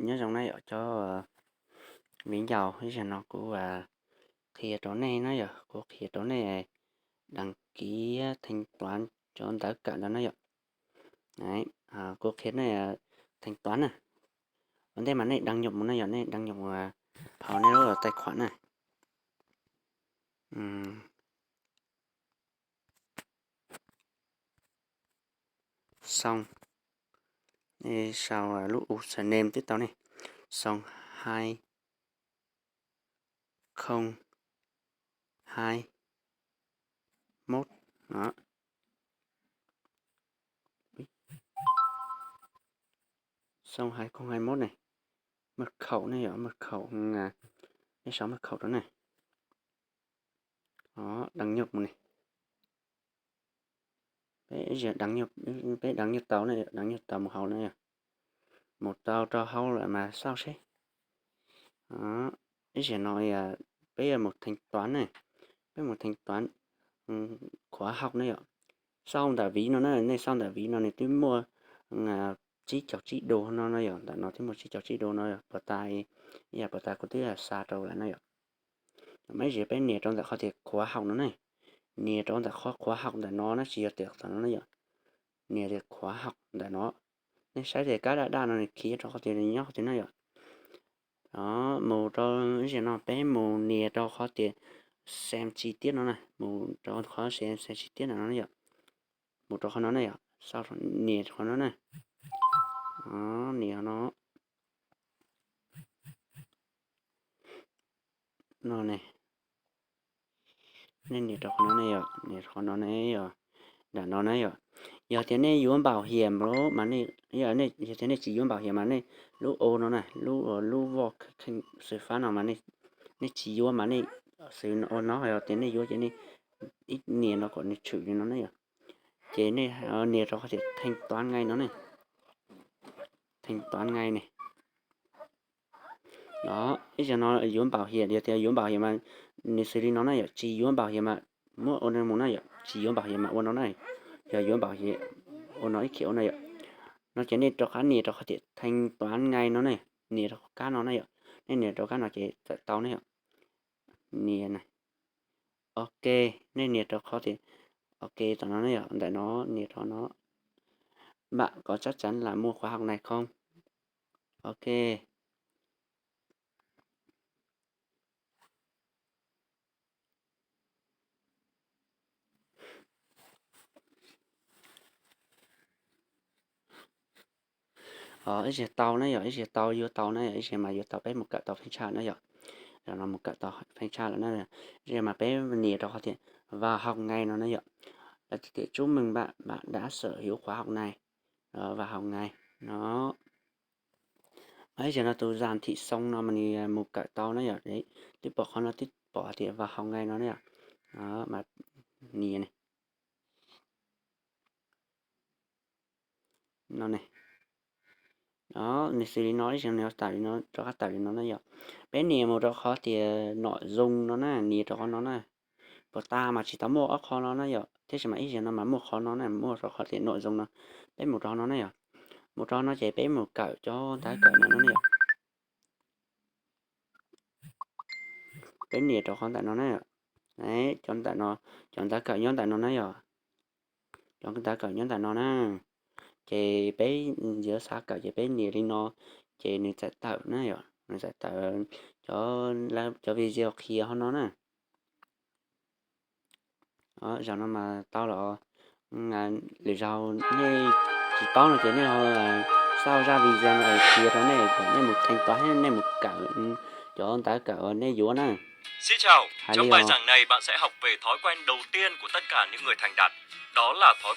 Nyob zoo na yom cov viv ncaus, ib zaug no kuv qhia rau nej na yom, kuv qhia rau nej đăng ký thanh toán cov ntawv kawm ntawd na yom. Kuv qhia nej thanh toán na. Ua ntej mas nej đăng nhập mus na yom, nej đăng nhập hauv nej lub tài khoản na. Xong, nej sau lub username twb tau ne, xong hai không hai mốt đó. Xong hai không hai mốt này, mật khẩu này, mật khẩu, nej sau mật khẩu đó này. Đó, đăng nhập mus ne. Peb đăng nhập, peb đăng nhập tau na, đăng nhập tau mus hauv na. Mus tau rau hauv lawm mas xauj seb. Ib zaug no peb yuav mus thanh toán ne, peb mus thanh toán khóa học na yom. Xauj ntawm ví no na, nej xauj ntawm ví no nws twb muaj tsib caug tsib đô no na yom, ntawm no twb muaj tsib caug tsib đô no yom, puas tas, ib yam puas tas kuv twb xa rau lawm na yom. Mas ib zaug peb nias rau ntawm qhov tias khóa học no ne, nias rau ntawm qhov khóa học ntawm no na, tsis yog tias tom no na yom, nias tias khóa học ntawm no. Nej saib tias kab daj daj no nws khiav rau qhov tias nws nyob qhov twg na yom. Mus rau ib zaug no peb mus nias rau qhov tias xem chi tiết no na, mus rau qhov xem chi tiết ntawm no na yom. Mus rau qhov no na yom, nias qhov no na, nias no. No ne, nej nias rau qhov no ne yom, nias qhov no ne yom, nram no na yom. Yog tias nej yuav bảo hiểm lawm mas, yog tias nej tsis yuav bảo hiểm mas nej lub ô no na, lub, lub voj kheej xwm fab no mas nej tsis yuav mas nej xwb ua no, yog tias nej yuav ces nej ib nias no kom nws tshwm li no na yom. Ces nej nias rau qhov tias thanh toán ngay no ne, thanh toán ngay ne. Đó, ib zaug no yuav bảo hiểm, yog tias yuav bảo hiểm mas nws xws li no na yom, tsis yuav bảo hiểm mas muab ua no mus na yom, tsis yuav bảo hiểm mas ua no na. Yog yuav bảo hiểm ua no ib khiv ua no yom. No ces nej rov qab nias rau qhov tias thanh toán ngay no ne, nias rau kab no na yom, nej nias rau kab no ces txawm tau ne yom. Nias, ok, nej nias rau qhov tias ok tom no ne yom, ntawm no nias rau no. Bạn có chắc chắn là mua khóa học này không? Ok. Ib zaug tau na yom, ib zaug tau yuav tau na yom, ib zaug mas yuav tau, peb mus kawm tau pheej tshaj na yom. Zaum no mus kawm tau pheej tshaj lawm na. Ib zaug mas peb nias rau qhov tias vào học ngay no na yom. Lawv tias chúc mừng bạn, bạn đã sở hữu khóa học này, vào học ngay no. Ib zaug no tus zam thim xoo no mas nws mus kawm tau na yom, twb pom qhov no twb pom tias vào học ngay no na yom. Mas nias ne, no ne. Nws xws li no, ib zaug nws tawm li no, rov qab tawm li no na yom. Peb nias mus rau qhov tias nội dung no na, nias rau qhov no na. Puas tas mas tsis tau muaj ob qho no na yom, tab sis mas ib zaug no mas muaj qhov no na, muaj rau qhov tias nội dung no. Peb mus rau no na yom, mus rau no ces peb mus kawm cov ntawv kawm ntawm no na yom. Peb nias rau qhov ntawm no na, cov ntawm no, cov ntawv kawm nyob ntawm no na yom, cov ntawv kawm nyob ntawm no na. Ces peb yuav xav kawm ces peb nias li no, ces nws txawm tawm na yom, nws txawm tawm cov, cov video qhia ho no na. Zaum no mas tau los, lwm zaus nej tsis paub no ces nej ho xauj zaj video no qhia rau nej kom nej mus thanh toán thiab nej mus kawm cov ntawv kawm uas nej yuav na. Xin chào, trong bài giảng này bạn sẽ học về thói quen đầu tiên của tất cả những người thành đạt. Đó là thói